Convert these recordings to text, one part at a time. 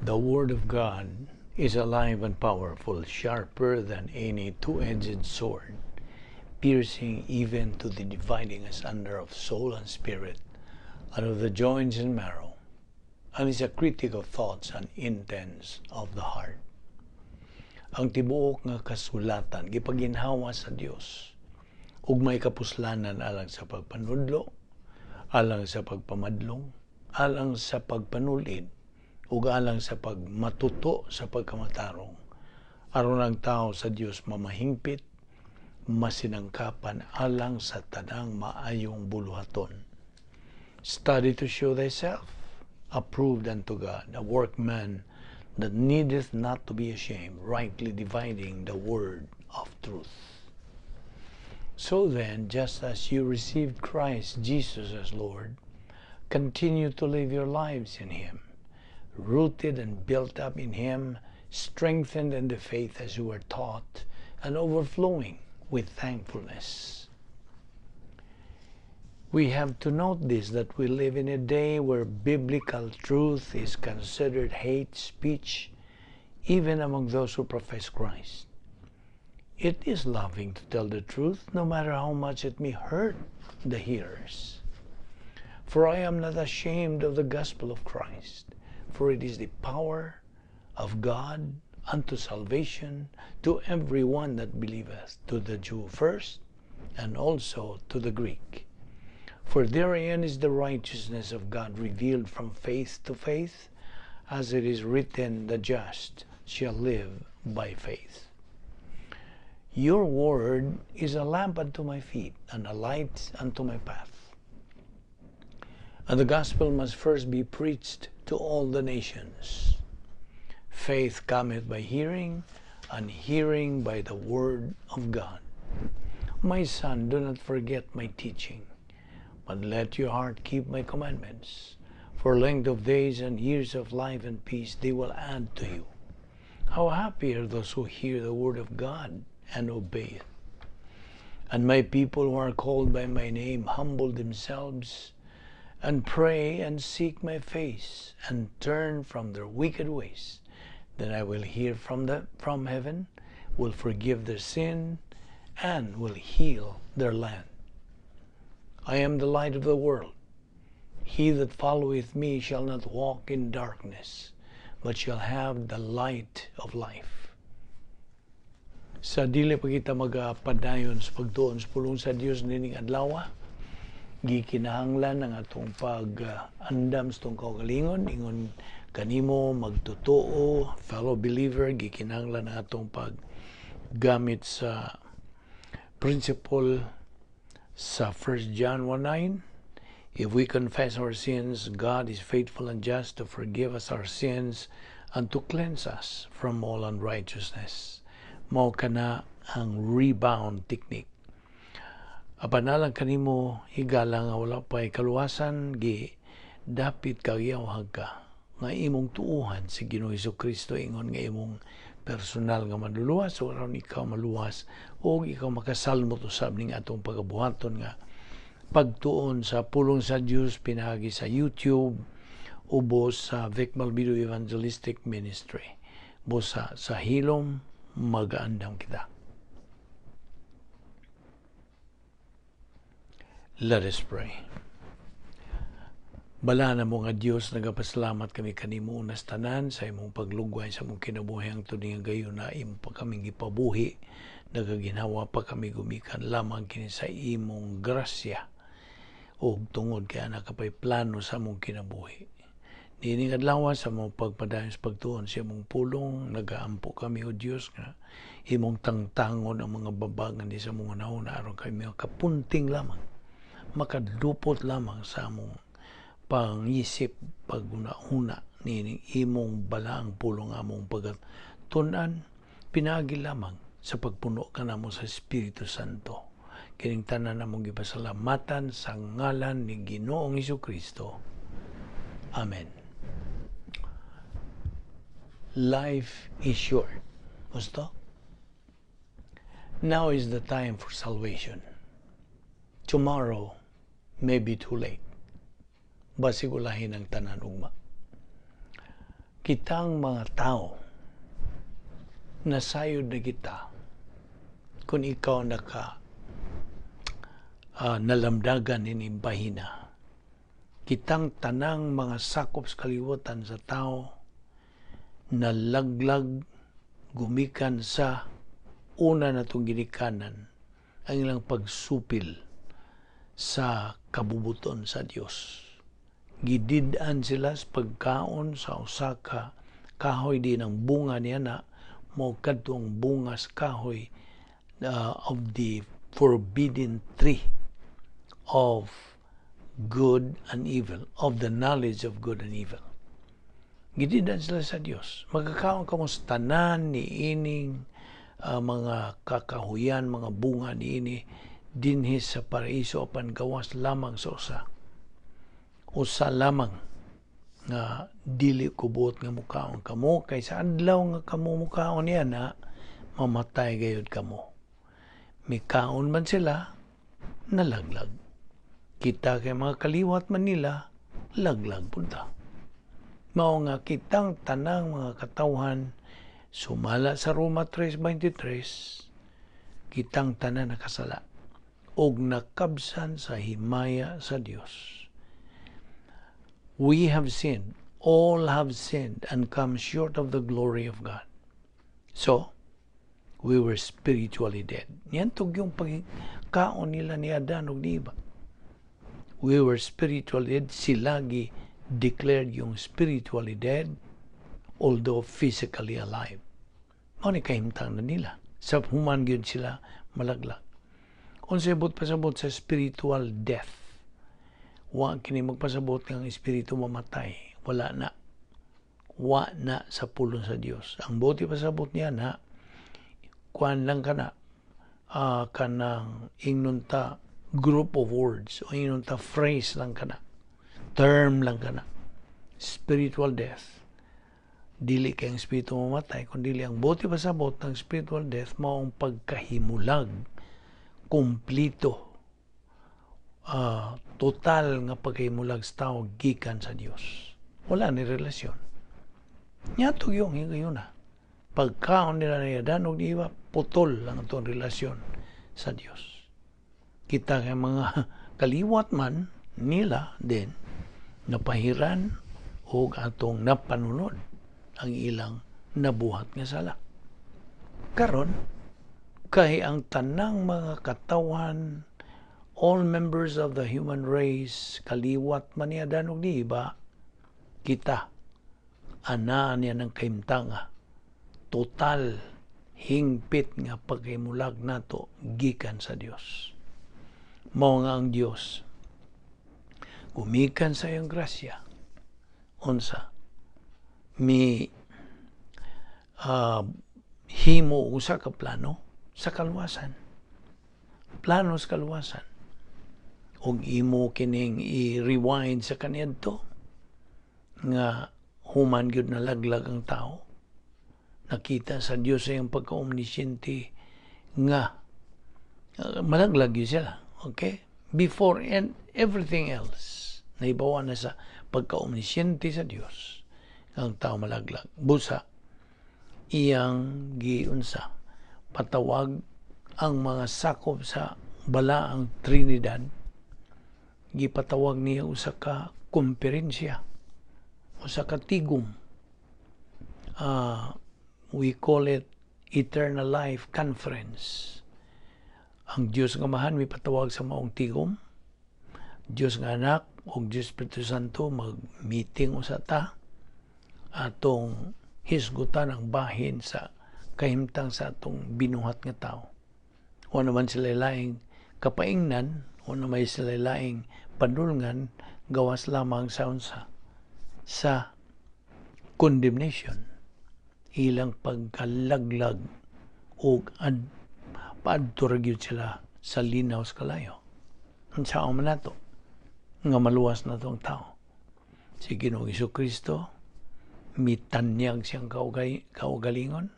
The Word of God is alive and powerful, sharper than any two-edged sword, piercing even to the dividing asunder of soul and spirit, and of the joints and marrow, and is a critic of thoughts and intents of the heart. Ang tibuok nga kasulatan gipaginhawa sa Dios ug may kapuslanan alang sa pagpanudlo, alang sa pagpamadlong, alang sa pagpanulid, ug alang sa pagmatuto sa pagkamatarong, aron ang tao sa Dios mamahingpit, masinangkapan alang sa tanang maayong buluhaton. Study to show thyself approved unto God, a workman that needeth not to be ashamed, rightly dividing the word of truth. So then, just as you received Christ Jesus as Lord, continue to live your lives in Him, rooted and built up in Him, strengthened in the faith as you were taught, and overflowing with thankfulness. We have to note this, that we live in a day where biblical truth is considered hate speech, even among those who profess Christ. It is loving to tell the truth, no matter how much it may hurt the hearers. For I am not ashamed of the gospel of Christ, for it is the power of God unto salvation to every one that believeth, to the Jew first, and also to the Greek. For therein is the righteousness of God revealed from faith to faith, as it is written, "The just shall live by faith." Your word is a lamp unto my feet and a light unto my path. And the gospel must first be preached to all the nations. Faith cometh by hearing, and hearing by the word of God. My son, do not forget my teaching, but let your heart keep my commandments. For length of days and years of life and peace they will add to you. How happy are those who hear the word of God and obey it. And my people who are called by my name humble themselves and pray and seek my face and turn from their wicked ways, then I will hear from heaven, will forgive their sin, and will heal their land. I am the light of the world. He that followeth me shall not walk in darkness, but shall have the light of life. Sa dili pa kita magapadayon sa pagtuon sa pulong sa Dios nining adlaw, gikinahanglan ang atong pag-andam sa atong kaugalingon. Ingon kanimo magtotoo, fellow believer, gikinahanglan ang atong paggamit sa principle sa 1 John 1:9. "If we confess our sins, God is faithful and just to forgive us our sins and to cleanse us from all unrighteousness." Mao kana ang rebound technique. Apan alang kanimo, higala, nga wala pa'y kaluwasan, gi dapit ka, giyawhag ka nga imong tuuhan si Ginoo Kristo ingon nga imong personal nga manluluwas o aron ikaw maluwas o ikaw makasalmot usab ning atong pagabuhaton nga pagtuon sa pulong sa Dios pinaagi sa YouTube ubos sa Vic Malvido Evangelistic Ministry. Busa sa hilom magaandam kita. Let us pray. Bala mo nga Dios, nagapasalamat kami kanimo unas tanan sa imong paglugway sa imong kinabuhi ang tuning gayon na imo pa kaming gipabuhi, nagaginhawa pa kami gumikan lamang kini sa imong grasya ug tungod kay ana ka pay plano sa among kinabuhi. Niining adlaw sa among pagpadayon sa pagtuon sa imong pulong, nagaampo kami, o Dios, nga imong tangtangon ang mga babagan di sa among hunahuna aron kami makapunting lamang, makadupot lamang sa among pangisip, paghuna-huna niining imong balaang pulong among pagatun-an pinaagi lamang sa pagpuno kanamo sa Espiritu Santo. Kining tanan among gipasalamatan sa ngalan ni Ginoong Kristo. Amen. Life is short. Gusto? Now is the time for salvation. Tomorrow may be too late. Basig ulahin ang tanan ugma. Kitang mga tao, nasayod na kita. Kung ikaw naka nalamdagan ini bahina, kitang tanang mga sakop sa kalibutan sa tao nalaglag gumikan sa una natong ginikanan, ang ilang pagsupil sa kabubuton sa Dios. Gidid-an sila sa pagkaon sa usa ka kahoy di ng bunga niya na mo kadto ang bunga sa kahoy of the forbidden tree of good and evil, of the knowledge of good and evil. Gidid-an sila sa Dios. "Magkakaon kamo sa tanan ni ining mga kakahuyan, mga bunga ni ini dinhi sa paraiso, apan gawas lamang sa usa. Usa lamang nga dili ko buot nga mukaon kamo, kay sa adlaw nga kamo mukaon niya na, mamatay gayud kamo." Mikaon man sila, nalaglag. Kita kay mga kaliwat man nila, laglag punta. Mao nga kitang tanang mga katawhan, sumala sa Roma 3:23, kitang tanan nakasala og nakabsan sa himaya sa Dios. We have sinned, all have sinned and come short of the glory of God. So, we were spiritually dead. Yan yung pagkaon nila ni Adan ug ni Eva. We were spiritually dead. Sila gi declared yung spiritually dead, although physically alive. Mao ni kahimtang na nila. Sa human gyud sila malaglag. Unsay buot pasabot sa spiritual death? Wa kini magpasabot nga ang espiritu mamatay. Wala na. Wa na sa pulong sa Dios. Ang buot pasabot niya na kuan lang kana, kanang ingnon ta group of words o ingnon ta phrase lang kana, term lang kana, spiritual death. Dili kay ang espiritu mamatay, kun dili ang buot pasabot ng spiritual death mao ang pagkahimulag kumplito, total nga pagkahimulag sa tao gikan sa Dios. Wala ni relasyon niya yung higayon na pagkaon nila ni Adan ug ni Eva, putol lang itong relasyon sa Dios. Kita kay mga kaliwat man nila din, napahiran og atong napanunod ang ilang nabuhat nga sala. Karon, kay ang tanang mga katawan, all members of the human race, kaliwat man ni Adan ug ni Eva, kita anaa niya ng kahimtanga, total hingpit nga paghimulag nato gikan sa Dios. Mao nga ang Dios, gumikan sa iyang grasya, unsa mi himo usa ka plano sa kaluwasan, plano sa kaluwasan. Ug imo kining i-rewind sa kaniadto nga human gyud nalaglag ang tao, nakita sa Dios sa iyang pagka-omnisciente nga malaglag yun sila, okay? Before and everything else, naibawa na sa pagka-omnisciente sa Dios ang tao malaglag. Busa iyang giunsa, patawag ang mga sakop sa balaang Trinidad. Gipatawag niya usa ka komperensya, usa ka tigom. We call it Eternal Life Conference. Ang Dios nga Amahan mipatawag sa maong tigom. Dios nga Anak ug Dios Espiritu Santo, mag-meeting usa ta, atong hisgutan ang bahin sa kahimtang sa atong binuhat nga tao. Wa naman sila laing kapaingnan, wa naman sila laing padulngan gawas lamang sa unsa? Sa condemnation, ilang pagkalaglag ug ad paadto ra gyud sila sa linaw sa kalayo. Unsaon man nato nga maluwas na ang tao? Si Ginoong Kristo mitanyag siyang kaugalingon.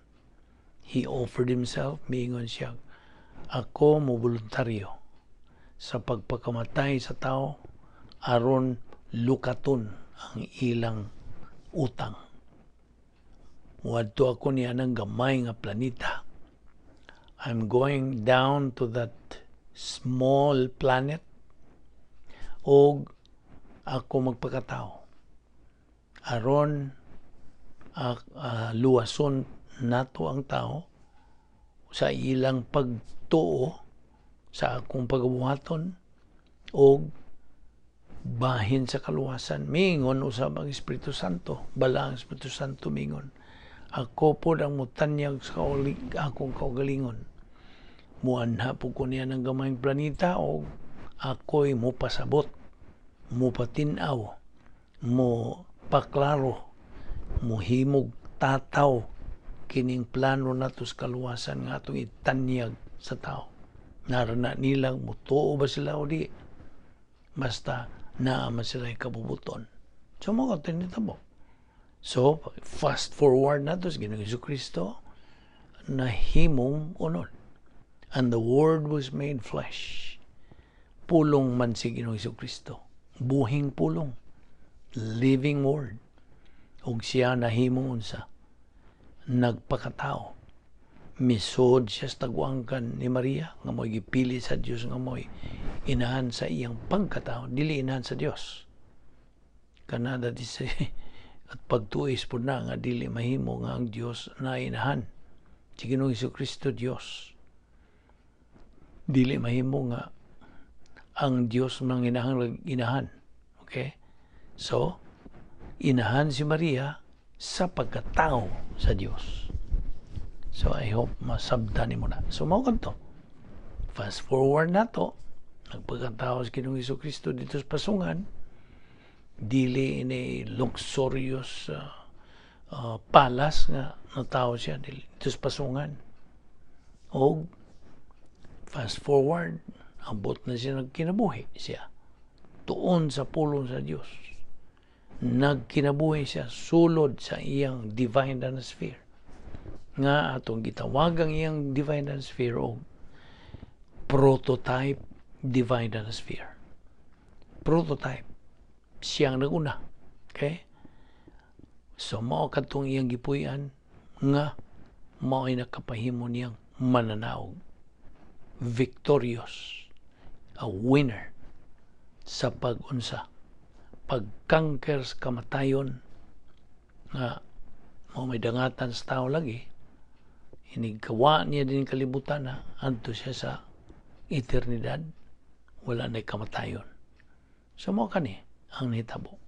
He offered himself, miingon siya, "Ako mo voluntaryo sa pagpakamatay sa tao aron lukaton ang ilang utang." Muadto ako niya ng gamay nga planeta. I'm going down to that small planet og ako magpakatao aron luwason nato ang tao sa ilang pagtuo sa akong pagabuhaton og bahin sa kaluwasan. Mingon usab ang Espiritu Santo, bala ang Espiritu Santo mingon, ako pod ang mutanyag sa akong kaugalingon. Muanha po ko niya ng gamayng planeta o ako'y mupasabot, mupatinaw, mo paklaro, muhimog tataw kining plano nato sa kaluwasan nga atong itanyag sa tao. Narana nilang mutuo ba sila o di. Basta naa man sila kabubuton. So mao ka mo. So, fast forward na to sa Ginoong Kristo, nahimong unod. And the Word was made flesh. Pulong man si Ginoong Kristo. Buhing pulong. Living Word. Ug siya nahimong unsa? Nagpakatao. Misod siya sa tagwangkan ni Maria nga mo'y gipili sa Dios nga mo'y inahan sa iyang pagkatao, dili inahan sa Dios. Kanada di sa at pagtuis po na nga dili mahimo nga ang Dios na inahan. Si Ginoong Kristo Dios. Dili mahimo nga ang Dios mang inahang inahan. Okay? So, inahan si Maria sa pagkatao sa Dios. So, I hope masabtan nimo na. So, mao kadto. Fast forward na to. Nagpagkatao si Ginoong Kristo dito sa pasungan. Dili ini luxurious palace nga natawo siya dito sa pasungan. Og fast forward, ambot na siya, nagkinabuhi siya. Tuon sa pulong sa Dios. Nagkinabuhi siya sulod sa iyang divine sphere. Nga atong gitawagang iyang divine sphere o prototype divine sphere. Prototype. Siyang naguna. Okay? So, mao kadtong iyang gipuy-an nga mao'y nakapahimo niyang mananaog. Victorious. A winner sa pag-unsa. Pag-conquer sa kamatayon nga mao may dangatan sa tao lagi. Inigkawa niya din kalibutan na adto siya sa eternidad, wala na kamatayon. So mao kani ang nahitabo.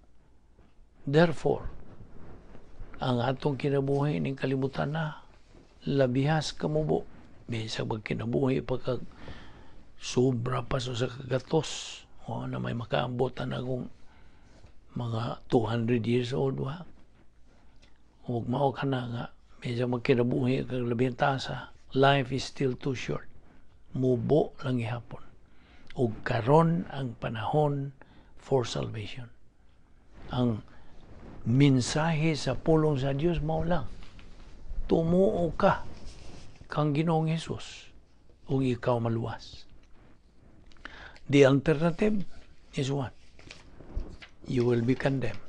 Therefore, ang atong kinabuhi ning kalibutan na labihas kamubo. Bisag magkinabuhi pa kag sobra pa sa kagatos o na may makaambotan akong mga 200 years old wa. Ug mao ka na nga bisag magkinabuhi kag labing tasa, life is still too short. Mubo lang gihapon. Ug karon ang panahon for salvation. Ang mensahe sa pulong sa Dios mao lang. Tumuo ka kang Ginoong Hesus ug ikaw maluwas. The alternative is what? You will be condemned.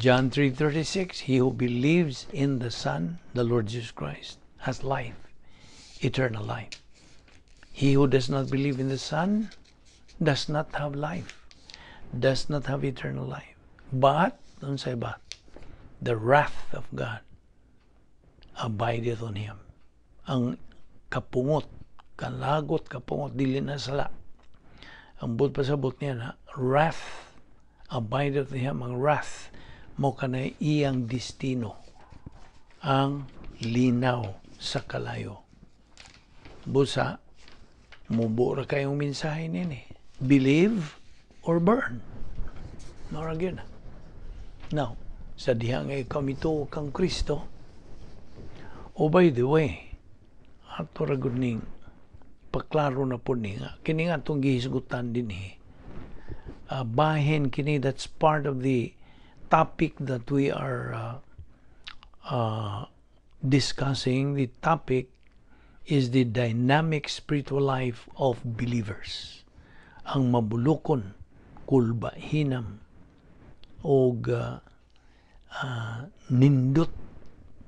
John 3:36, "He who believes in the Son, the Lord Jesus Christ, has life, eternal life. He who does not believe in the Son does not have life, does not have eternal life. But," unsay but? "The wrath of God abideth on him." Ang kapungot, kalagot, kapungot, dili na sala. Ang buot pasabot niya na, wrath abideth on him. Ang wrath mao kanay iyang destino, ang linaw sa kalayo. Busa, mubo ra kayong mensahe nini. Believe or burn. Mao ra gyud. Now, sa diha nga ikaw mituo kang Kristo, oh, by the way, ato ra gud ning paklaro na po ni nga kini nga atong gihisgutan dinhi. Bahin kini, that's part of the topic that we are discussing. The topic is the dynamic spiritual life of believers. Ang mabulukon, kulbahinam, og Nindot,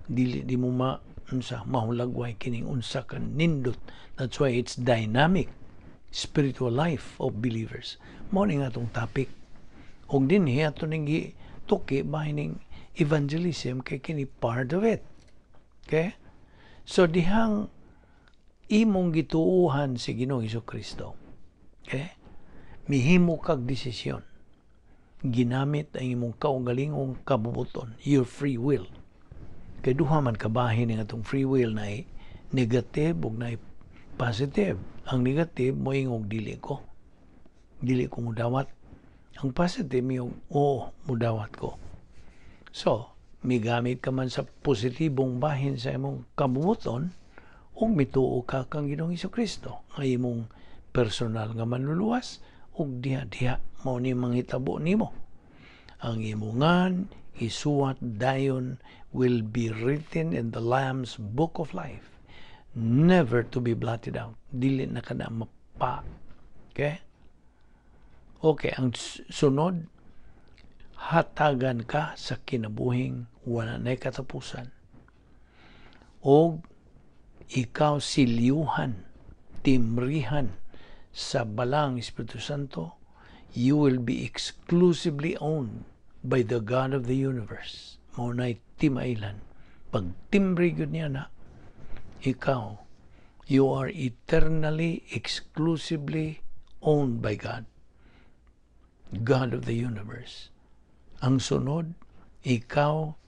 dili di mo ma unsa mahulagway kining unsa ka nindot. That's why it's dynamic spiritual life of believers. Mao ni nga atong topic ug dinhi ato ning gituki bahining evangelism kay kini part of it. Okay, so dihang imong gituuhan si Ginoong Kristo, okay, mihimo kag desisyon ginamit ang imong kaugalingong kabubuton, your free will, kay duha man kabahin ning atong free will, na negative ug na positive. Ang negative moingog dili ko mudawat. Ang positive moingog, oo, mudawat ko. So migamit ka man sa positibong bahin sa imong kabubuton ug mituo ka kang Ginoong Kristo nga imong personal nga manluluwas, ug diha-diha mao ni manghitabo nimo. Ang imong ngan isuwat dayon, will be written in the Lamb's Book of Life, never to be blotted out. Dili na kana mapa. Okay? Okay, ang sunod, hatagan ka sa kinabuhing wala na katapusan. O ikaw silyuhan, timbrihan sa Balaang Espiritu Santo, you will be exclusively owned by the God of the universe. Mao na'y timailan. Pag timbre gyud niya na, ikaw, you are eternally, exclusively owned by God. God of the universe. Ang sunod, ikaw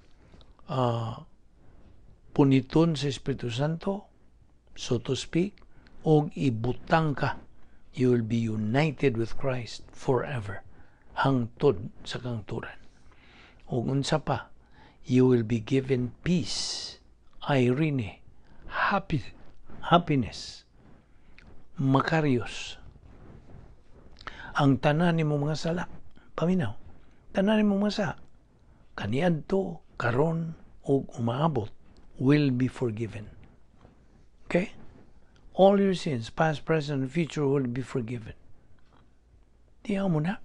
puniton sa Espiritu Santo, so to speak, og ibutang ka. You will be united with Christ forever. Hangtod sa kangturan. Ug unsa pa, you will be given peace, eirene, happiness, makarios. Ang tanan nimo mga sala, paminaw, tanan nimo mga sala, kaniadto, karon, ug umaabot, will be forgiven. Okay? All your sins, past, present, and future, will be forgiven. Tiyaw mo na.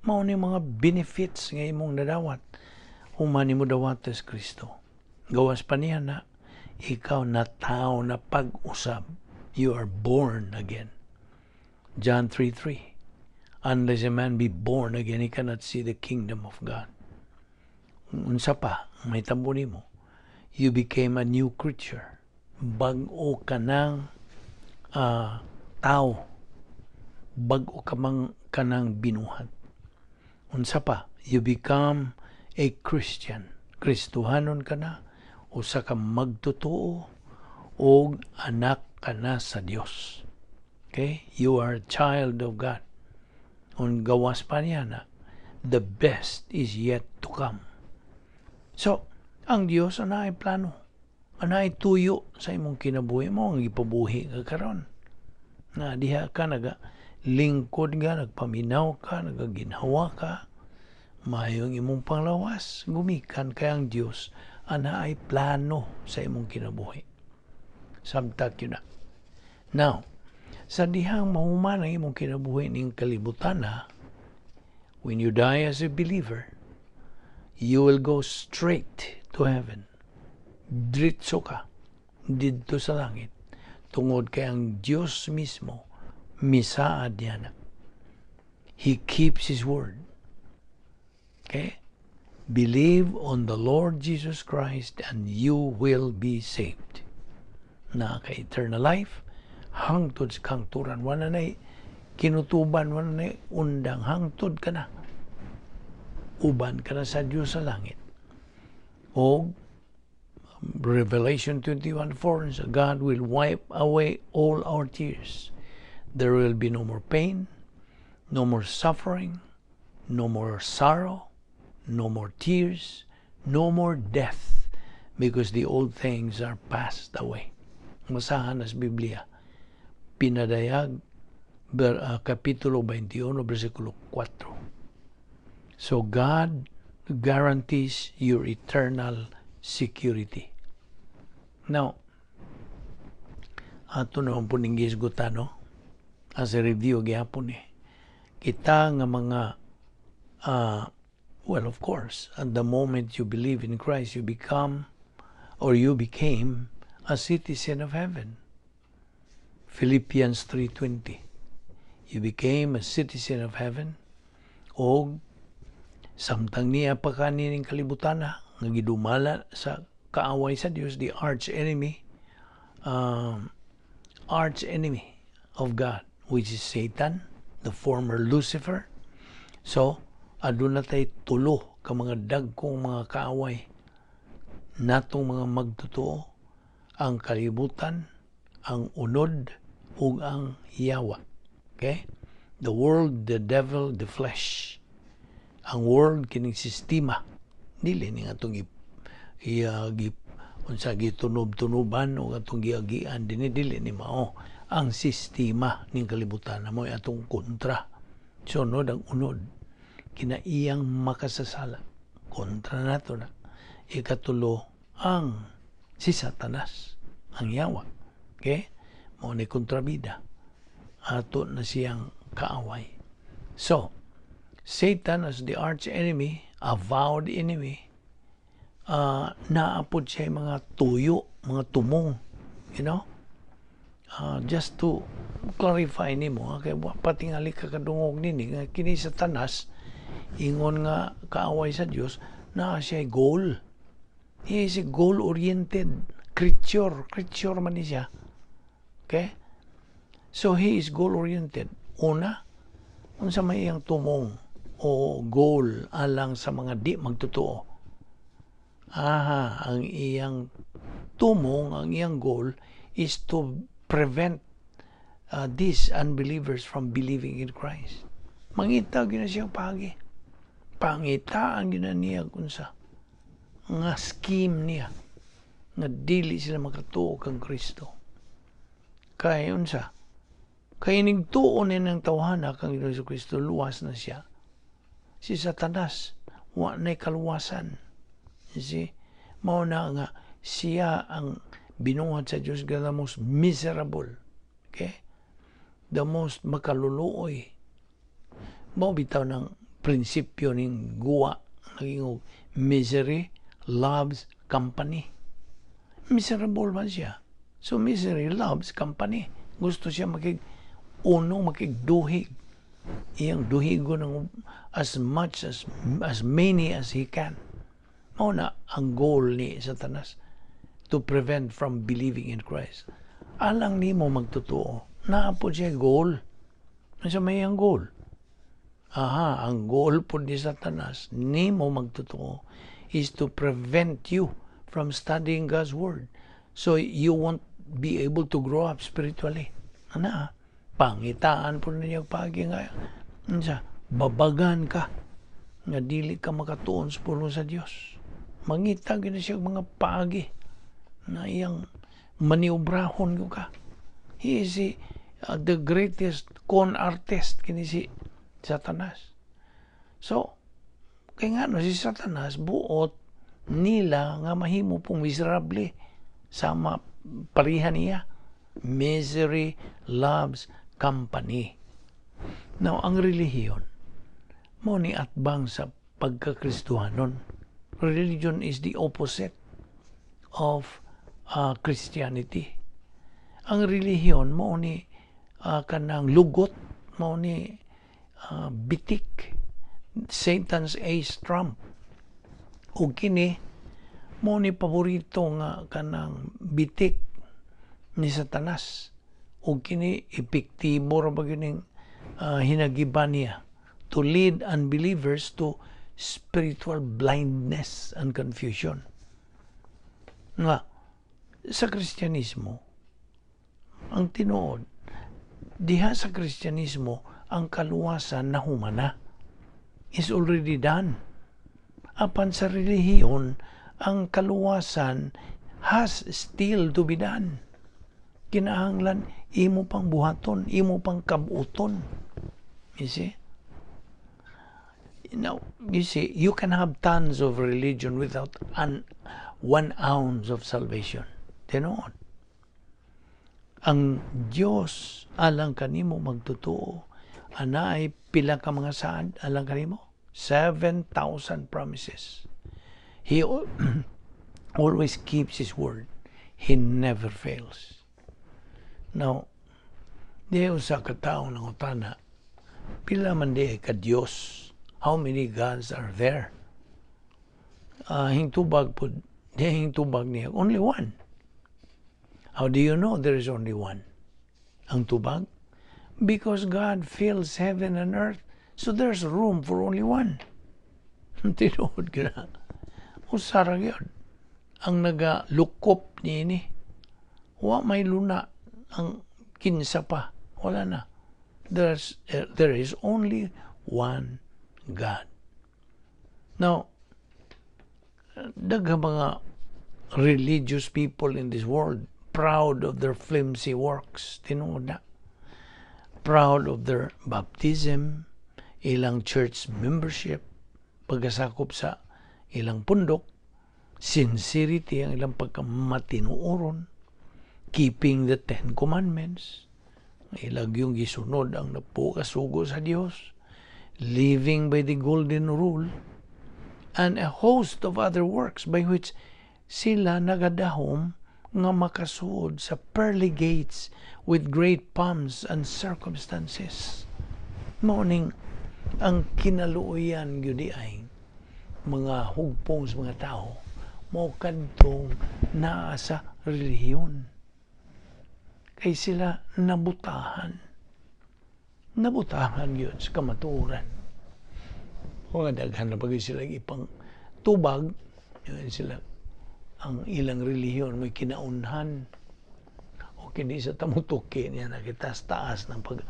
Mao ni mga benefits nga imong nadawat human nimo dawat sa Kristo. Gawas pa niya na ikaw na tao na pag-usab. You are born again. John 3:3. Unless a man be born again, he cannot see the kingdom of God. Unsa pa, may tambo nimo. You became a new creature. Bag-o ka ng tao. Bag-o ka mang kanang binuhat. Unsa pa, you become a Christian. Kristohanon ka na, usa ka magtotoo, og anak ka na sa Dios. Okay? You are a child of God. Ug gawas pa niya na, the best is yet to come. So, ang Dios anaay plano. Anaay tuyo sa imong kinabuhi. Mao ang gipabuhi ka karon. Na diha ka naga lingkod ka, nagpaminaw ka, nagaginhawa ka, mayong imong panglawas, gumikan kay ang Dios anaay plano sa imong kinabuhi. Samtag yun na. Now, sa dihang mahuman ang imong kinabuhi ning kalibutan na, when you die as a believer, you will go straight to heaven. Diretso ka didto sa langit. Tungod kay ang Dios mismo misaad niya na. He keeps His word. Okay? Believe on the Lord Jesus Christ and you will be saved. Naa ka eternal life, hangtod sa kangturan. Wala na kinutuban, wala na undang, hangtod ka na. Uban ka na sa Diyos sa langit. O Revelation 21:4, God will wipe away all our tears. There will be no more pain, no more suffering, no more sorrow, no more tears, no more death, because the old things are passed away. Masahan as Biblia. Pinadayag, Kapitulo 21, versikulo 4. So God guarantees your eternal security. Now, ato naman po ning gisgutan, no? As a review, gihapon eh. Kita nga mga Well, of course, at the moment you believe in Christ, you become or you became a citizen of heaven. Philippians 3:20. You became a citizen of heaven og samtang nia pa ka nining kalibutan nga gidumala sa kaaway sa Dios, the arch enemy of God, which is Satan, the former Lucifer. So, aduna tay tulo ka mga dagkong mga kaaway natong mga magtotoo: ang kalibutan, ang unod, ug ang yawa. Okay? The world, the devil, the flesh. Ang world kining sistema, dili ni atong i, gi, unsa, gitunob-tunoban o atong giagian dinhi, dili ni mao. Ang sistema ning kalibutan na mo'y atong kontra. Sunod, ang unod, kinaiyang makasasala, kontra nato na. Ikatulo, ang si Satanas, ang yawa. Okay? Mao ni kontrabida, ato na siyang kaaway. So Satan as the arch enemy, avowed enemy, naa pod siya mga tuyo, mga tumong. Just to clarify nimo, kay wa pa tingali ka kadungog nini nga kini Satanas, ingon nga kaaway sa Dios, naa siya goal. He is a goal-oriented creature. Creature man ni siya. Okay? So he is goal-oriented. Una, unsa may iyang tumong o goal alang sa mga di magtotoo? Aha, ang iyang tumong, ang iyang goal is to prevent these unbelievers from believing in Christ. Mangita gyud na siyang pagi. Pangitaan gyud na niya unsa nga scheme niya nga dili sila makatuo kang Kristo. Kay unsa? Kay inig tuo ni ng tawhana kang Hesus Kristo, luwas na siya. Si Satanas, wa na'y kaluwasan. You see? Mao na nga siya ang binuhat sa Diyos nga the most miserable. Okay? The most makaluluoy. Mao bitaw ng prinsipyo ning guwa naging misery loves company. Miserable man siya. So misery loves company. Gusto siya makig uno, makigduhig. Iyang duhigo ng as much as many as he can. Mao na ang goal ni Satanas, to prevent from believing in Christ. Alang nimo magtotoo, naa pod siya goal. Unsa may ang goal? Aha, ang goal po ni Satanas nimo magtotoo is to prevent you from studying God's Word. So you won't be able to grow up spiritually. Ana, pangitaan po niya pagi nga unsa, babagan ka nga dili ka makatuon sa pulong sa Dios. Mangita gyud na siya mga paagi na iyang maniobrahon ko ka. He is the greatest con artist, kini si Satanas. So, kay nga no, si Satanas buot nila nga mahimo pong miserable sama pareha niya. Misery loves company. Now, ang relihiyon, mo ni atbang sa pagkakristuhanon. Religion is the opposite of Christianity. Ang relihiyon mo ni kanang lugot, mo ni bitik, Satan's ace trump. Ug kini mo ni paborito nga kanang bitik ni Satanas. Ug kini epektibo ra ba gyud hinagiban niya to lead unbelievers to spiritual blindness and confusion. Nga, sa Kristyanismo, ang tinuod, diha sa Kristyanismo, ang kaluwasan na humana is already done. Apan sa relihiyon, ang kaluwasan has still to be done. Kinahanglan imo pang buhaton, imo pang kabuton. You see? Now, you see, you can have tons of religion without 1 ounce of salvation. Tinuod. Ang Diyos alang kanimo magtotoo, anaay pila ka mga saad alang kanimo? 7,000 promises. He always keeps His word. He never fails. Now, di usa ka tawo nangutana, "Pila man diay ka Dios? How many gods are there?" Hingtubag pud, di hingtubag niya, "Only one." "How do you know there is only one?" Ang tubag, "Because God fills heaven and earth, so there's room for only one." Tinuod ka na. Usa ra gyud ang nagalukop niini. Wa may luna ang kinsa pa. Wala na. There is only one God. Now, daghang mga religious people in this world proud of their flimsy works. Tinuod na. Proud of their baptism, ilang church membership, pagkasakop sa ilang pundok, sincerity ang ilang pagkamatinuoron, keeping the Ten Commandments, ilang yung gisunod ang napukasugo sa Dios, living by the golden rule, and a host of other works by which sila nagadahom nga makasuod sa pearly gates with great pomps and circumstances. Mao ning ang kinaluoyan gyud ay mga hugpong sa mga tao mo kadtong naa sa relihiyon. Kay sila nabutahan. Nabutahan yun sa kamatuoran. Mga daghan na pag sila ipang tubag, yun sila ang ilang relihiyon may kinaunhan o kini sa tamutuki niya nakitas taas ng pag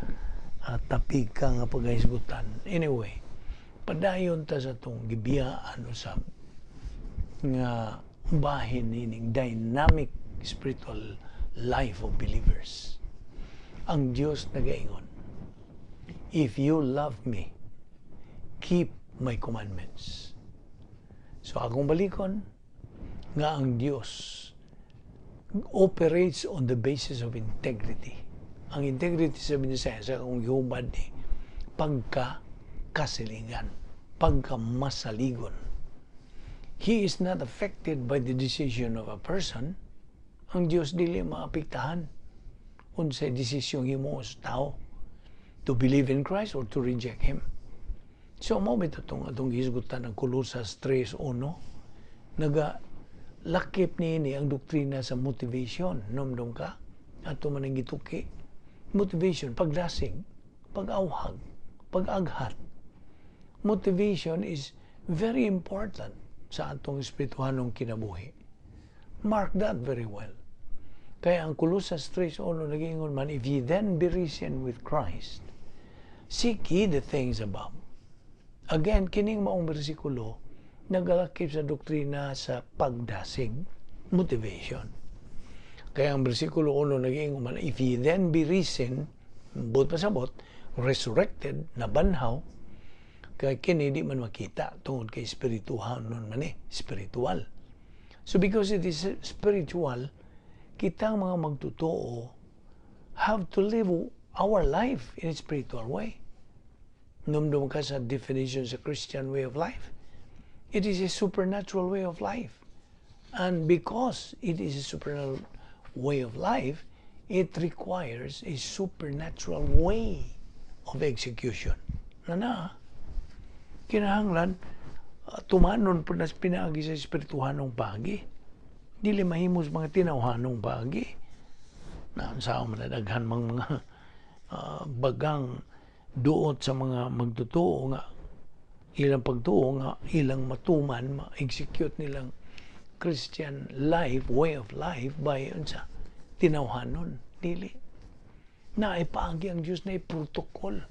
tapig ka nga paghisgutan. Anyway, padayon ta sa tong gibiyaan usab nga bahin nining dynamic spiritual life of believers. Ang Dios nagaingon, "If you love me, keep my commandments." So akong balikon, nga ang Dios operates on the basis of integrity. Ang integrity sa Binisaya, sa akong gihubad ni pagka kasilingan, pagka masaligon. He is not affected by the decision of a person. Ang Dios dili maapektahan unsay desisyon himo sa tao to believe in Christ or to reject Him. So mao bitaw tong atong gihisgutan ang Colosas 3:1, naga lakip niini ang doktrina sa motivation. Numdum ka ato man ang gituki, motivation, pagdasig, pag-awhag, pag-aghat. Motivation is very important sa atong espirituhanong kinabuhi. Mark that very well. Kaya ang Colosas 3:1 nagingon man, "If ye then be risen with Christ, seek ye the things above." Again, kining maong bersikulo nagalakip sa doktrina sa pagdasig, motivation. Kaya ang bersikulo 1 nagingon man, "If ye then be risen," buot pasabot, resurrected, nabanhaw, kay kini di man makita tungod kay espirituhan nun man eh, spiritual. So because it is spiritual, kitang mga magtotoo have to live our life in a spiritual way. Numdum ka sa definition sa Christian way of life. It is a supernatural way of life. And because it is a supernatural way of life, it requires a supernatural way of execution. Na na, kinahanglan tumanon po na pinaagi sa espirituhanong pagi. Dili mahimo sa mga tinawhanong pagi. Na sa man daghan mang mga bagang duot sa mga magtotoo nga ilang pagtuo nga ilang matuman, ma-execute nilang Christian life, way of life by unsa, tinawhanon. Dili na ipaagi ang Diyos na protocol.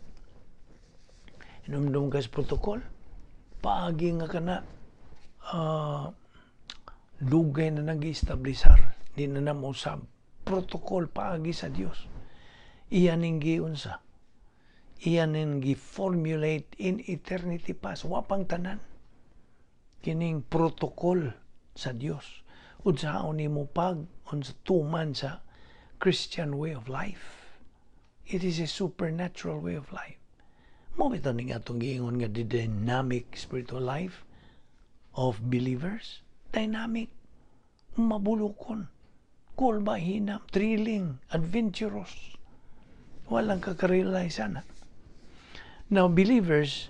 Inumdum ka sa protocol, paagi nga kana dugay na nag-establisar, di na na usab. Protocol paagi sa Dios. Iyan ning giunsa. Iyan ning gi-formulate in eternity past. Wa pang tanan. Kining protocol sa Dios. Unsaon nimo pag unsa tuman sa Christian way of life. It is a supernatural way of life. Mao bitaw ning atong giingon nga the dynamic spiritual life of believers. Dynamic. Mabulokon. Cool ba hinam, thrilling, adventurous. Walang kaka-realize ana. Now, believers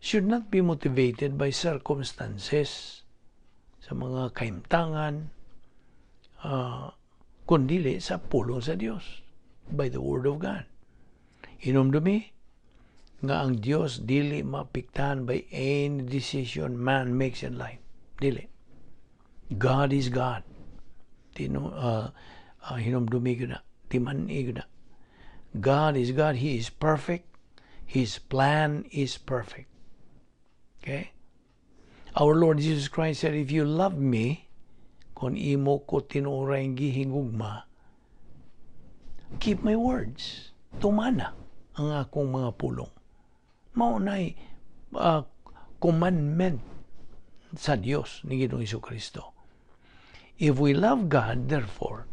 should not be motivated by circumstances sa mga kahimtangan, kundili sa pulong sa Dios, by the Word of God. Hinumdumi nga ang Dios dili maapektahan by any decision man makes in life. Dili. God is God. Tino hinumdumi ko na, timan-i ko na. God is God. He is perfect. His plan is perfect. Okay? Our Lord Jesus Christ said, "If you love me, kung imo ko tinuoray gihigugma, keep my words." Tumana ang akong mga pulong. Mao na'y commandment sa Dios ni Ginoong Kristo. If we love God, therefore,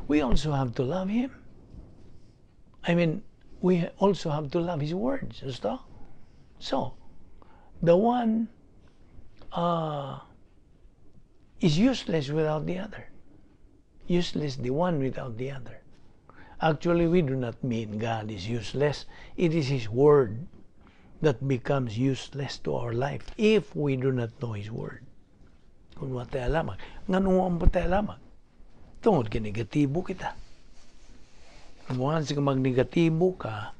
we also have to love Him. I mean, we also have to love His words. Gusto? So, the one is useless without the other. Useless the one without the other. Actually, we do not mean God is useless. It is His Word that becomes useless to our life if we do not know His Word. Kung wa tayo alamag. Ngano ang pa tayo alamag? Tungod kay negatibo kita. Once ka magnegatibo ka,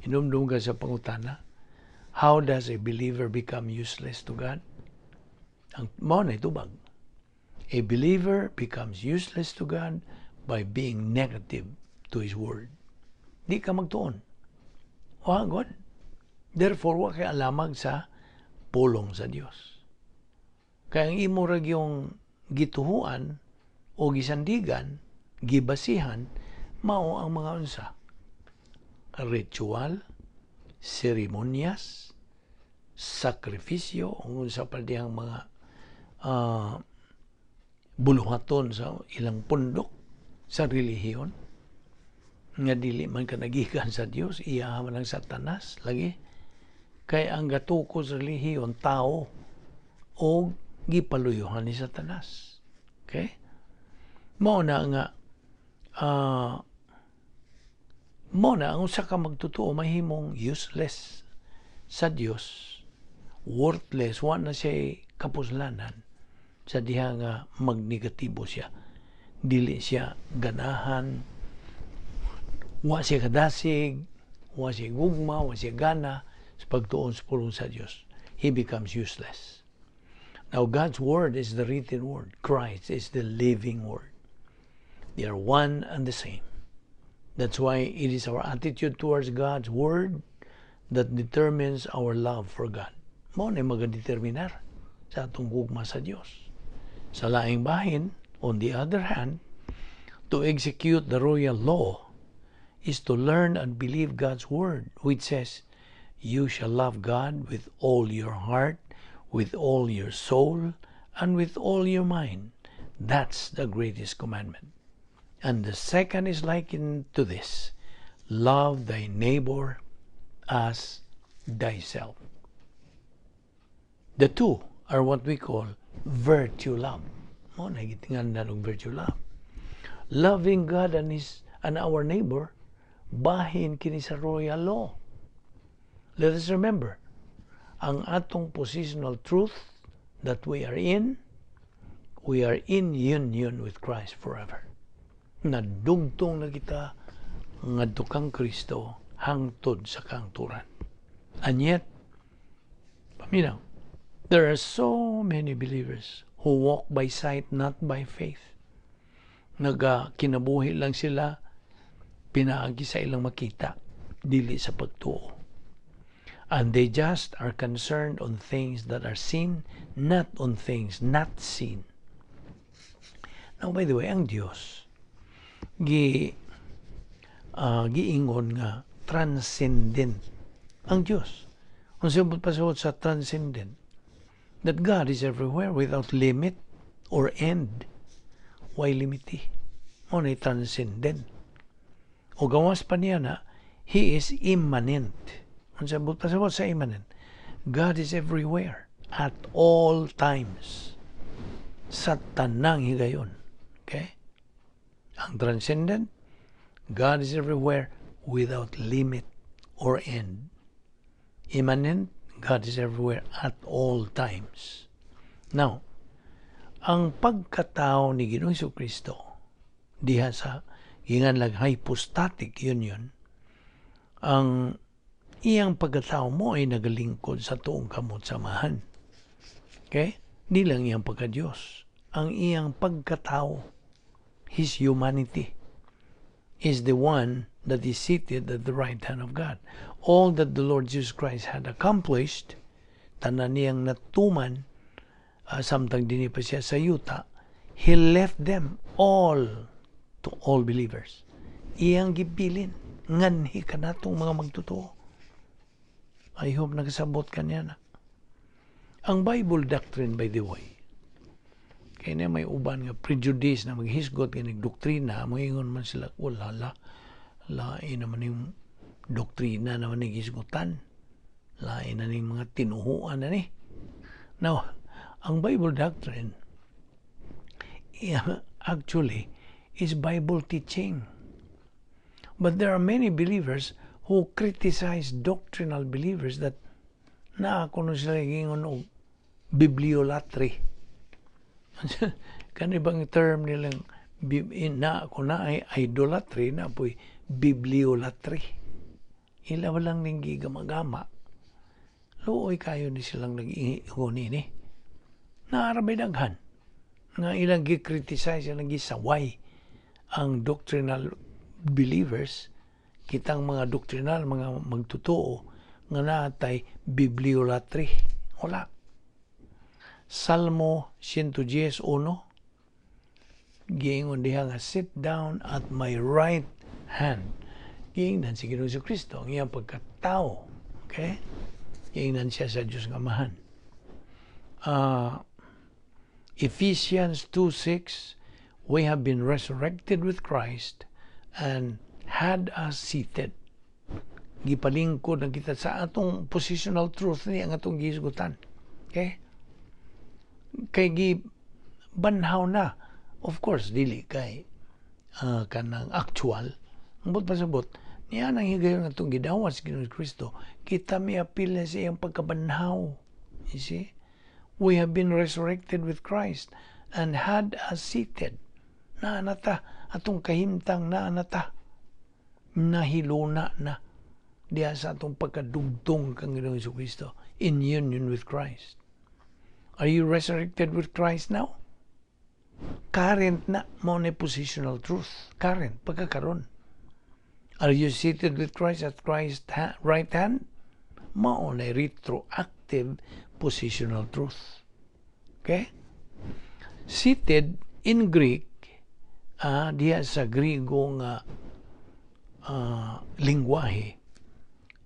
hinumdum ka sa pangutana, how does a believer become useless to God? Ang mao na tubag. A believer becomes useless to God by being negative to His Word. Di ka magtuon. Wa God. Therefore, wa kay alamag sa pulong sa Dios. Kaya ang imo ra yung gituhuan o gisandigan, gibasihan, mao ang mga unsa? Ritual, seremonyas, sakripisyo, o unsa pa dihang mga buluhaton sa ilang pundok sa relihiyon nga dili man ka nagikan sa Dios, iya man ang Satanas lagi, kay ang gatukod sa relihiyon tao o gipaluyuhan ni Satanas. Okay, mao na nga mao na ang usa ka magtotoo mahimong useless sa Dios, worthless, wa na siya kapuslanan sa diha nga magnegatibo siya, dili siya ganahan, wa siya kadasig, wa siya gugma, wa siya gana sa pagtuon sa pulong sa Dios. He becomes useless. Now, God's Word is the written Word. Christ is the living Word. They are one and the same. That's why it is our attitude towards God's Word that determines our love for God. Mao na magadeterminar sa atong gugma sa Dios. Sa laing bahin, on the other hand, to execute the royal law is to learn and believe God's Word, which says, "You shall love God with all your heart, with all your soul, and with all your mind." That's the greatest commandment. And the second is likened to this: love thy neighbor as thyself. The two are what we call virtue love. Mao na gitingan na og virtue love. Loving God and our neighbor, bahin kini sa royal law. Let us remember, ang atong positional truth that we are in union with Christ forever. Nadugtong na kita ngadto kang Kristo hangtod sa kangturan. And yet, paminaw, there are so many believers who walk by sight, not by faith. Naga kinabuhi lang sila pinaagi sa ilang makita, dili sa pagtuo. And they just are concerned on things that are seen, not on things not seen. Now, by the way, ang Dios gi giingon nga transcendent ang Dios. Unsa pasabot sa transcendent? That God is everywhere without limit or end. Why limiti? Mao na transcendent. O gawas pa niya na, He is immanent. Unsa buot pasabot sa immanent? God is everywhere at all times. Sa tanang higayon. Okay? Ang transcendent, God is everywhere without limit or end. Immanent, God is everywhere at all times. Now, ang pagkatao ni Ginoong Kristo diha sa giingon hypostatic union, ang iyang pagkatao mao'y nagalingkod sa tuong kamot sa Amahan. Okay? Di lang iyang pagka-Diyos. Ang iyang pagkatao, his humanity, is the one that is seated at the right hand of God. All that the Lord Jesus Christ had accomplished, tanan niyang natuman, samtang dinhi pa siya sa yuta, He left them all to all believers. Iyang gibilin, nganhi kanatong mga magtotoo. I hope nagsabot ka niya na. Ang Bible doctrine, by the way, kay na may uban nga prejudice na maghisgot nga doktrina, moingon man sila, "Wala la, lain naman yung doktrina naman ni hisgutan. Lain na ning mga tinuhuan na ni." Now, ang Bible doctrine, actually, is Bible teaching. But there are many believers who criticize doctrinal believers that naa kuno sila giingon og bibliolatry. Kani bang term nilang na ako na ay idolatry na po'y bibliolatry. Ila walang ning gigama-gama. Luoy kayo ni silang nag-ingon ini. Naa ra bay daghan nga ilang gi-criticize, ilang gisaway ang doctrinal believers, kitang mga doctrinal, mga magtotoo, nga natay bibliolatry. Wala. Salmo 110.1, giingon diha nga, "Sit down at my right hand." Giingnan si Ginoong Kristo ang iyang pagkatao. Okay? Giingnan siya sa Diyos nga Amahan. Ephesians 2:6, we have been resurrected with Christ and had us seated. Gipalingkod na kita sa atong positional truth ni ang atong gihisgutan. Okay? Kay gi banhaw na. Of course, dili kay kanang actual. Ang buot pasabot, niya nang higayon atong gidawat sa Ginoong Kristo, kita miapil na sa iyang pagkabanhaw. You see? We have been resurrected with Christ and had us seated. Naa na ta, atong kahimtang naa na ta. Nahiluna na diha sa atong pagkadugtong kang Ginoong Kristo in union with Christ. Are you resurrected with Christ now? Current na mao na positional truth. Current, pagkakaron. Are you seated with Christ at Christ's right hand? Mao na retroactive positional truth. Okay? Seated in Greek, diha sa Griego nga lingwahe,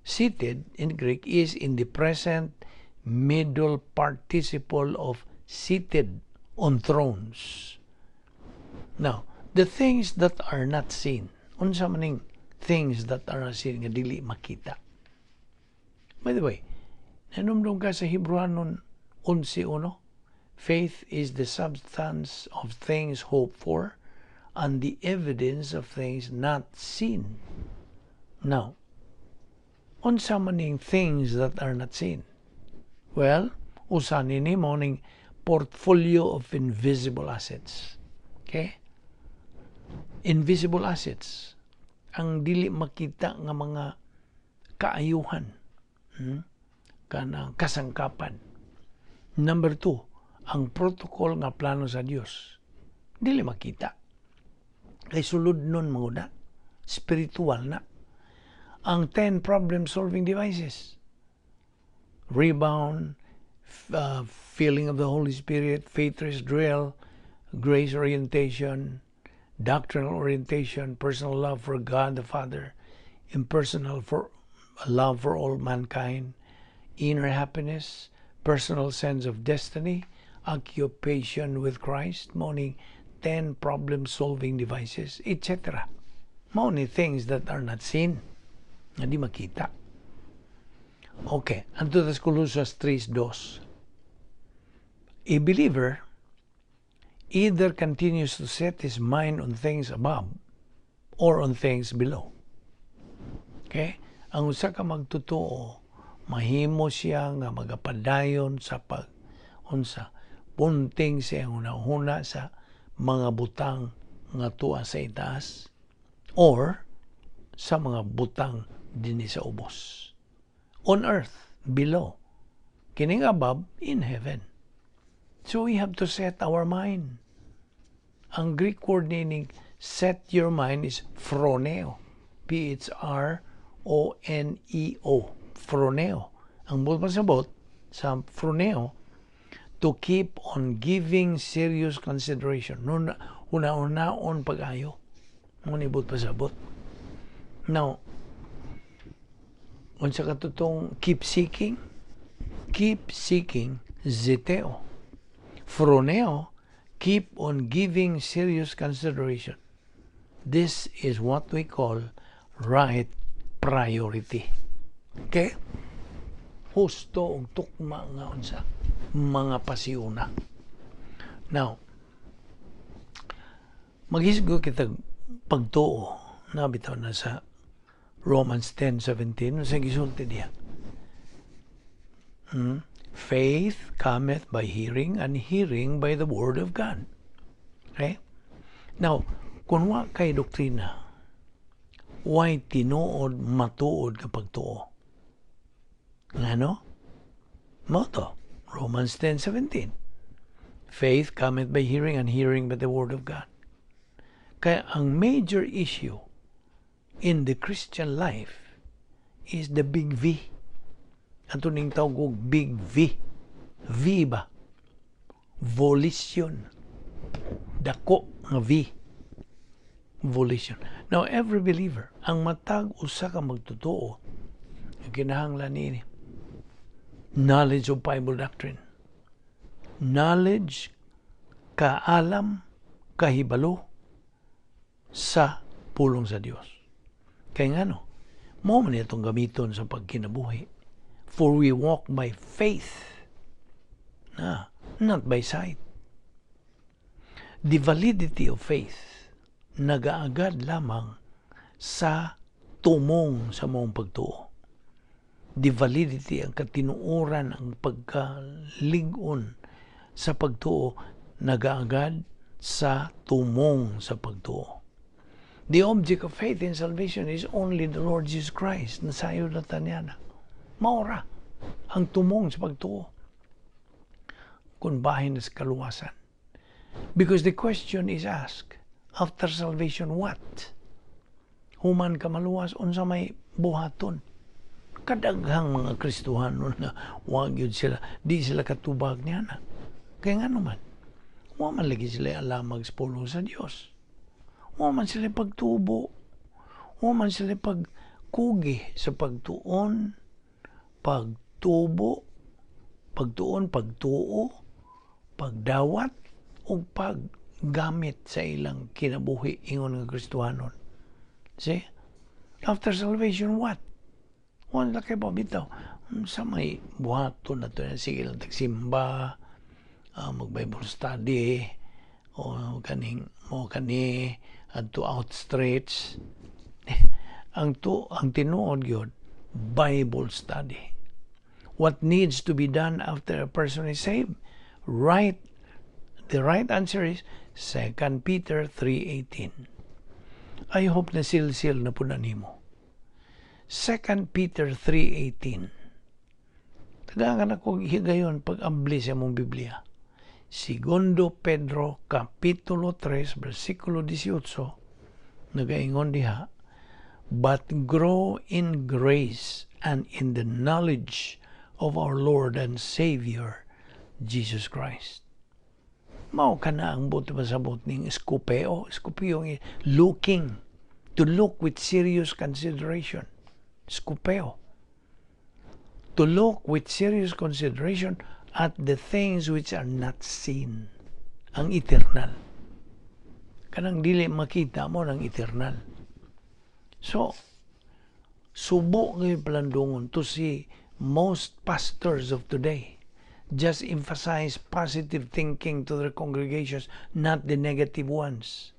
seated in Greek is in the present middle participle of seated on thrones. Now, the things that are not seen. Unsa maning things that are not seen nga dili makita? By the way, nanumdum ka sa Hebrewanon 11:1? Faith is the substance of things hoped for and the evidence of things not seen. Now, unsa maning things that are not seen? Well, usa nini mao ning portfolio of invisible assets. Okay? Invisible assets. Ang dili makita nga mga kaayuhan. Kanang kasangkapan. Number two, ang protocol nga plano sa Dios. Dili makita. Kay sulod nun mga spiritual na. Ang 10 problem-solving devices. Rebound, feeling of the Holy Spirit, faith rest drill, grace orientation, doctrinal orientation, personal love for God the Father, impersonal for love for all mankind, inner happiness, personal sense of destiny, occupation with Christ, mao ning 10 problem-solving devices, etc. Mao ni things that are not seen, nga di makita. Okay, adto sa Colosas 3:2. A believer either continues to set his mind on things above or on things below. Okay? Ang usa ka magtotoo, mahimo siya nga magapadayon sa pag unsa punting sa iyang hunahuna sa mga butang nga tuwa sa itaas or sa mga butang dinhi sa ubos. On earth, below. Kining above, in heaven. So we have to set our mind. Ang Greek word meaning "set your mind" is phroneo. Phroneo. Phroneo. Ang buot pasabot sa phroneo, to keep on giving serious consideration. Nun, una-unaon pag-ayo. Mao ni buot pasabot. Now, unsa katong "keep seeking"? "Keep seeking," zeteo. Phroneo, keep on giving serious consideration. This is what we call right priority. Okay? Husto og tukma nga unsa mga pasiuna. Now, maghisgot kita pagtuo na bitaw na sa Romans 10:17 sa gisulti diha. Faith cometh by hearing, and hearing by the word of God. Okay? Now, kung wa kay doktrina, way tinuod matuod nga pagtuo. Ngano? Mao to, Romans 10:17. Faith cometh by hearing, and hearing by the word of God. Kaya ang major issue in the Christian life is the big V. Ato ning tawag og big V. V ba? Volition. Dako nga V. Volition. Now, every believer, ang matag usa ka magtotoo, kinahanglan niini. Knowledge of Bible doctrine. Knowledge, kaalam, kahibalo sa pulong sa Dios. Kay ngano, mao man itong gamiton sa pagkinabuhi. For we walk by faith, na, not by sight. The validity of faith nagaagad lamang sa tumong sa maong pagtuo. The validity, ang katinuoran, ang pagkalig-on sa pagtuo, nagaagad sa tumong sa pagtuo. The object of faith in salvation is only the Lord Jesus Christ. Nasayod na ta niana. Mao ra ang tumong sa pagtuo kung bahin na sa kaluwasan. Because the question is asked, after salvation, what? Human ka maluwas, unsa may buhaton? Kadaghang mga Kristohano na wag yun sila, di sila katubag niya na. Kaya nga naman, wa man lagi sila alamag sa pulong sa Dios. Wa man sila pagtubo. Wa man sila pagkugi sa pagtuon, pagtubo, pagtuon, pagtuo, pagdawat, o paggamit sa ilang kinabuhi ingon nga Kristohanon. See? After salvation, what? Wala kay ba bitaw? Sa may buhaton na to, sige lang tagsimba, mag-Bible study, o kaning mo kani adto outstretch. Ang tinuod gyud, Bible study. What needs to be done after a person is saved? Right, the right answer is 2 Peter 3:18. I hope na silsil na po na nimo. 2 Peter 3:18. Tagaan ako higayon pag-abli sa mong Biblia. Segundo Pedro Kapitulo 3 versikulo 18, nagaingon diha, "But grow in grace and in the knowledge of our Lord and Savior Jesus Christ." Mao kana ang buot pasabot ning skopeo, skopeo, looking, to look with serious consideration. Skopeo. To look with serious consideration at the things which are not seen. Ang eternal. Kanang dili makita mo ng eternal. So, subo ngayon palandungon to see Most pastors of today just emphasize positive thinking to their congregations, not the negative ones.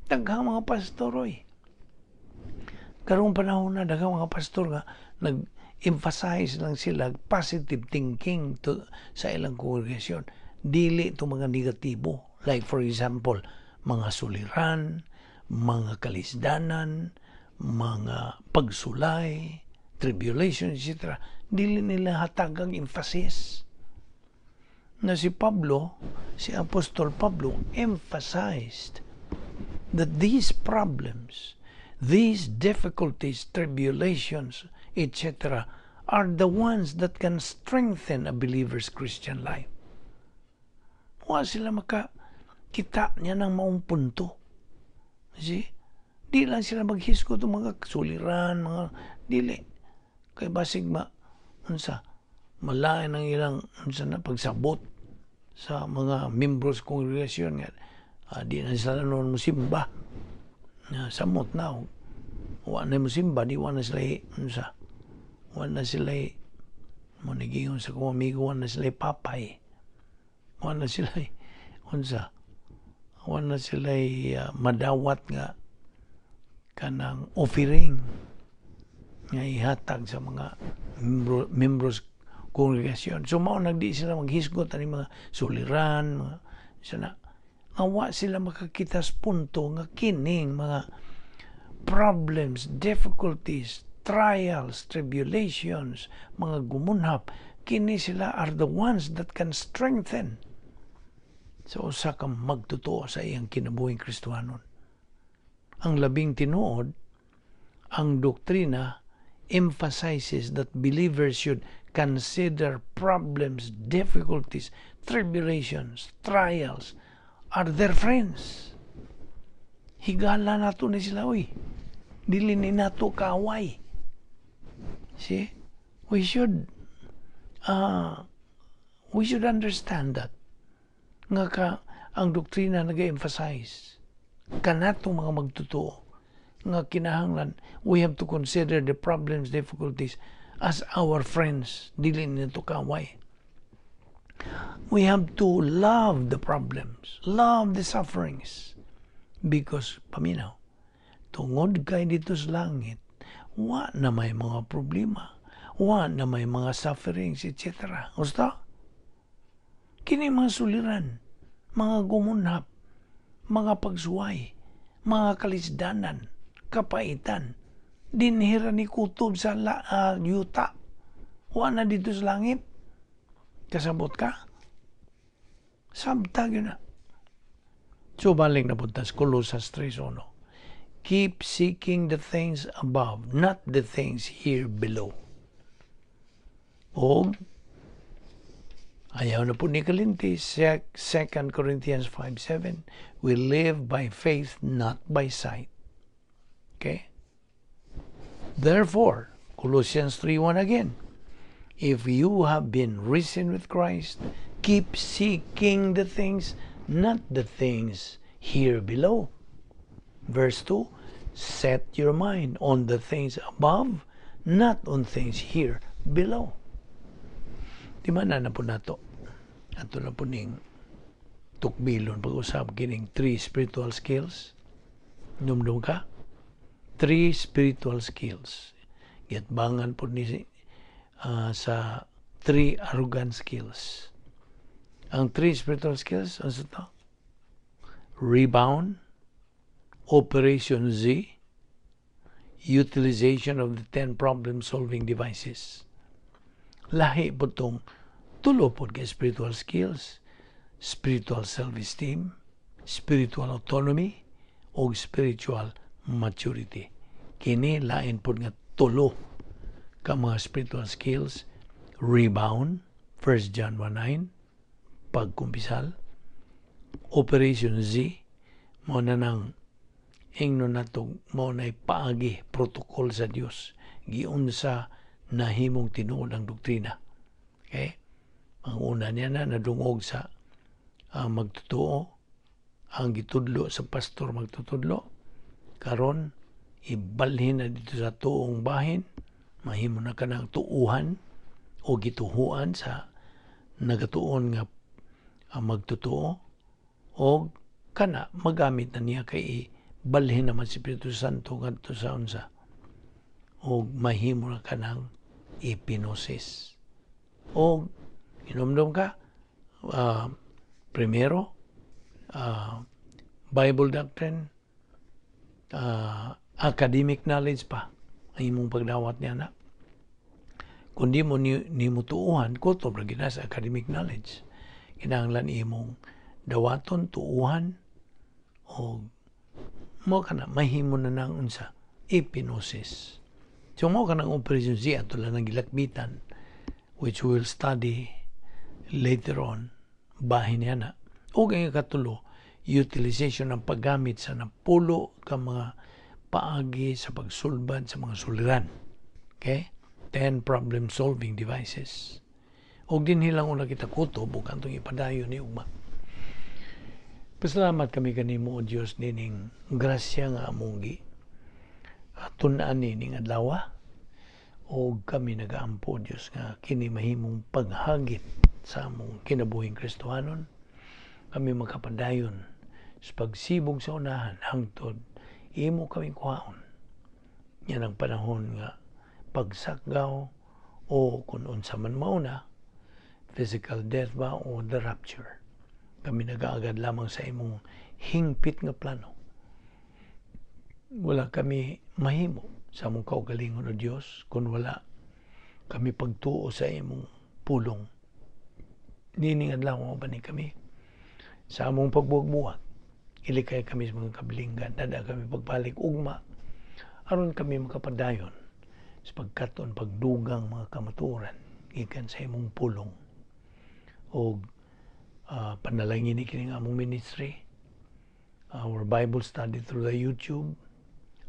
Daghang mga pastor, oy. Karong panahon na, daghang mga pastor nga nag-emphasize lang sila positive thinking to, sa ilang kongregasyon. Dili to mga negatibo. Like, for example, mga suliran, mga kalisdanan, mga pagsulay, tribulation, etc. Dili nila hatagang emphasis. Na si Pablo, si Apostol Pablo, emphasized that these problems, these difficulties, tribulations, etc., are the ones that can strengthen a believer's Christian life. Wa sila maka kita niya ng maong punto. See? Di lang sila maghisgot ng mga suliran, mga dili. Kay basig ma, unsa, malain ang ilang unsa na pagsabot sa mga membros kongregasyon nga di na sila noon musimba. Na samot na wa na musimba, di wa na sila unsa. Wa na sila mo nagingon sa kong amigo, wa na sila papay. Wa na sila unsa. Wa na sila madawat nga kanang offering nga ihatag sa mga membros kongregasyon. So mao nagdi sila maghisgot ani mga suliran, mga sana nga wa sila makakita sa punto nga kining mga problems, difficulties, trials, tribulations, mga gumunhap, kini sila are the ones that can strengthen sa usa ka magtotoo sa iyang kinabuhing Kristohanon. Ang labing tinuod, ang doktrina emphasizes that believers should consider problems, difficulties, tribulations, trials are their friends. Higala nato ni sila, uy. Dili ni nato kaaway. See? We should understand that. Nga ka, ang doktrina nag-emphasize kanatong mga magtotoo nga kinahanglan we have to consider the problems, difficulties as our friends, dili nito kaaway. We have to love the problems, love the sufferings, because paminaw, tungod kay dito sa langit wa na may mga problema, wa na may mga sufferings, etc. Gusto kini mga suliran, mga gumunhap, mga pagsuway, mga kalisdanan, kapaitan, dinhira ni kutob sa yuta. Wa na dito sa langit. Kasabot ka? Sabta yun na. So, balik na punta sa Colosas 3.1. Keep seeking the things above, not the things here below. O, ayaw na po ni kalinti, 2 Corinthians 5.7, we live by faith, not by sight. Okay? Therefore, Colossians 3.1 again, if you have been risen with Christ, keep seeking the things, not the things here below. Verse 2, set your mind on the things above, not on things here below. Di man na po nato. Ato na po ning tukbilon pag-usap kining three spiritual skills. Numdum ka? Three spiritual skills. Giatbangan po ni sa three arrogant skills. Ang three spiritual skills, ano to? Rebound, Operation Z, utilization of the 10 problem-solving devices. Lahi po itong tulo po kay spiritual skills: spiritual self-esteem, spiritual autonomy, o spiritual maturity. Kini lain po nga tulo ka mga spiritual skills: rebound, 1 John 1.9, pagkumpisal; Operation Z, mo na nang ingno nato mo na paagi protocol sa Dios giunsa nahimong tinuod ang doktrina. Okay? Ang una niya na nadungog sa magtotoo, ang gitudlo sa pastor magtutudlo, karon ibalhin na dito sa tuong bahin. Mahimo na kanang tuuhan o gituhuan sa nagatuon nga magtotoo o kana magamit na niya kay balhin naman si Espiritu Santo ngadto sa unsa o mahimo na kanang epinosis. O inomdom ka, primero, Bible doctrine, academic knowledge pa ang imong pagdawat niya na. Kung di mo ni mo tuuhan, kutob ra gina sa academic knowledge. Kinahanglan imong dawaton, tuuhan, o mo kana mahimo na nang unsa epinosis. So mo kanang Operation Z ato lang ang gilakbitan, which we will study later on, bahin niya na. O ang katulo, utilization ng paggamit sa napulo ka mga paagi sa pagsulbad sa mga suliran. Okay? 10 problem solving devices. Og dinhi lang una kita kutob ug antong ipadayon ni ugma. Pasalamat kami kanimo, O Dios, nining grasya nga among gi tun-an nining adlaw, og kami nagaampo, Dios, nga kini mahimong paghagit sa among kinabuhing Kristohanon. Kami makapadayon sa pagsibog sa unahan hangtod imo kami kuhaon. Yan ang panahon nga pagsakgaw o kung unsa man mauna, physical death ba o the rapture. Kami nagaagad lamang sa imong hingpit nga plano. Wala kami mahimo sa among kaugalingon, O Dios, kung wala kami pagtuo sa imong pulong. Nining adlaw ba ni kami sa among pagbuwag-buwag. Ilikay kami sa mga kabilinggan, dada kami pagbalik ugma, aron kami makapadayon sa pagkaton pagdugang mga kamatuoran gikan sa imong pulong. Og panalangin ni kining among ministry, our Bible study through the YouTube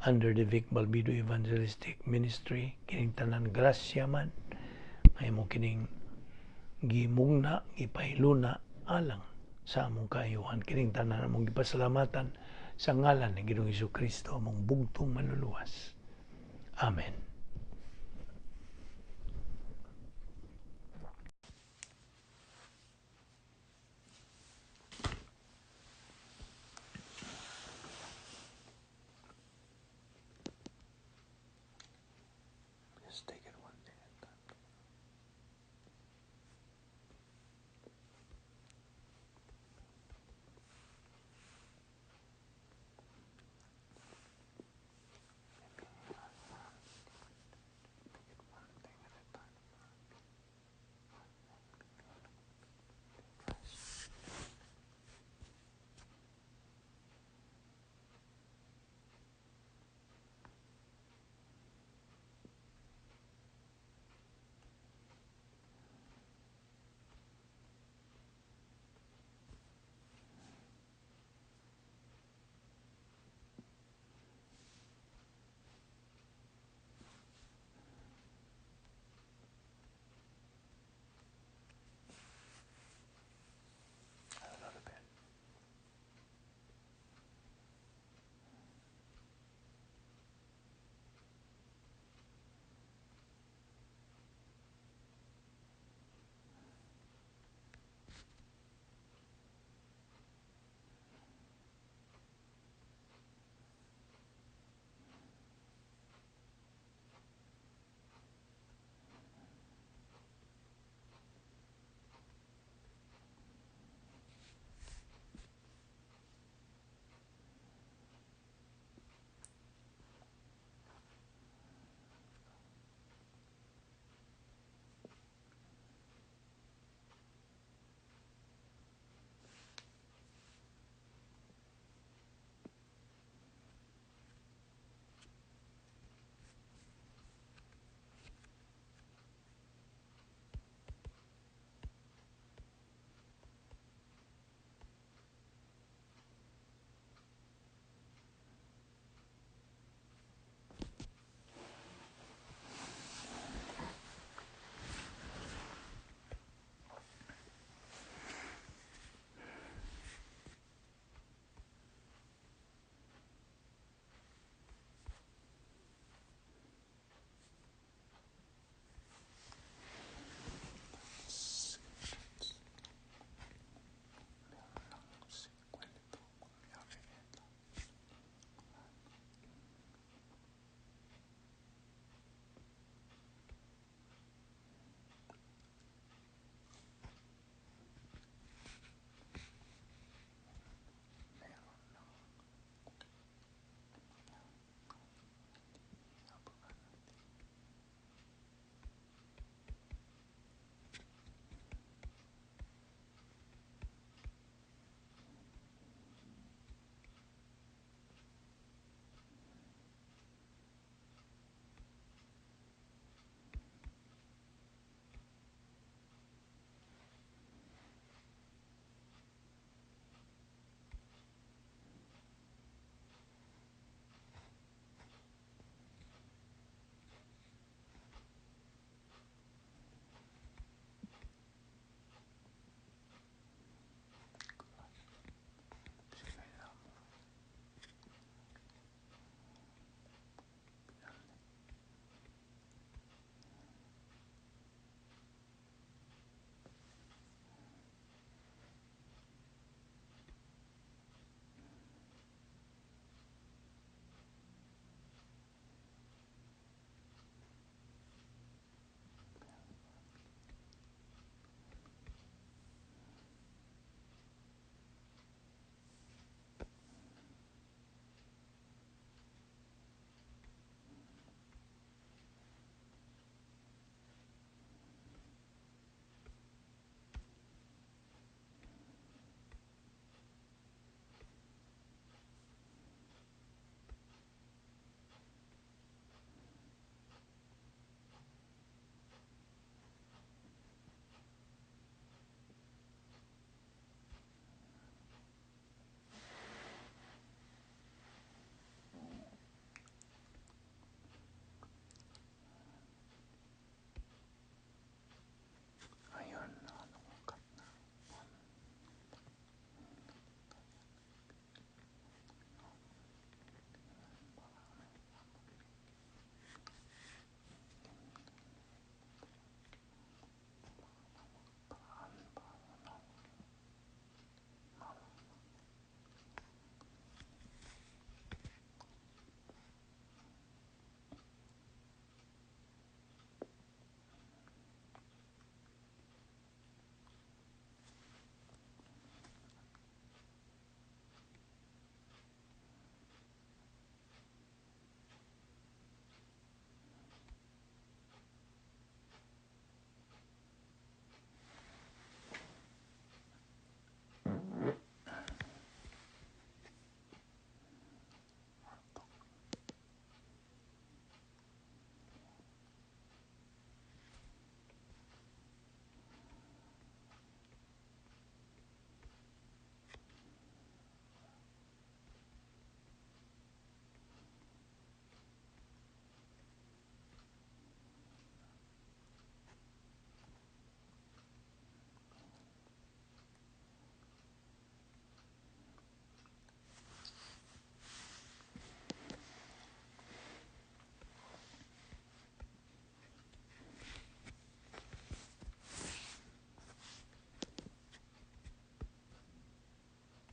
under the Vic Balbido Evangelistic Ministry, kining tanan grasya man ay mo kining gimugna, gipahiluna alang sa among kaayuhan. Kining tanan among gipasalamatan sa ngalan ni Ginoong Kristo, among bugtong manluluwas. Amen. Just take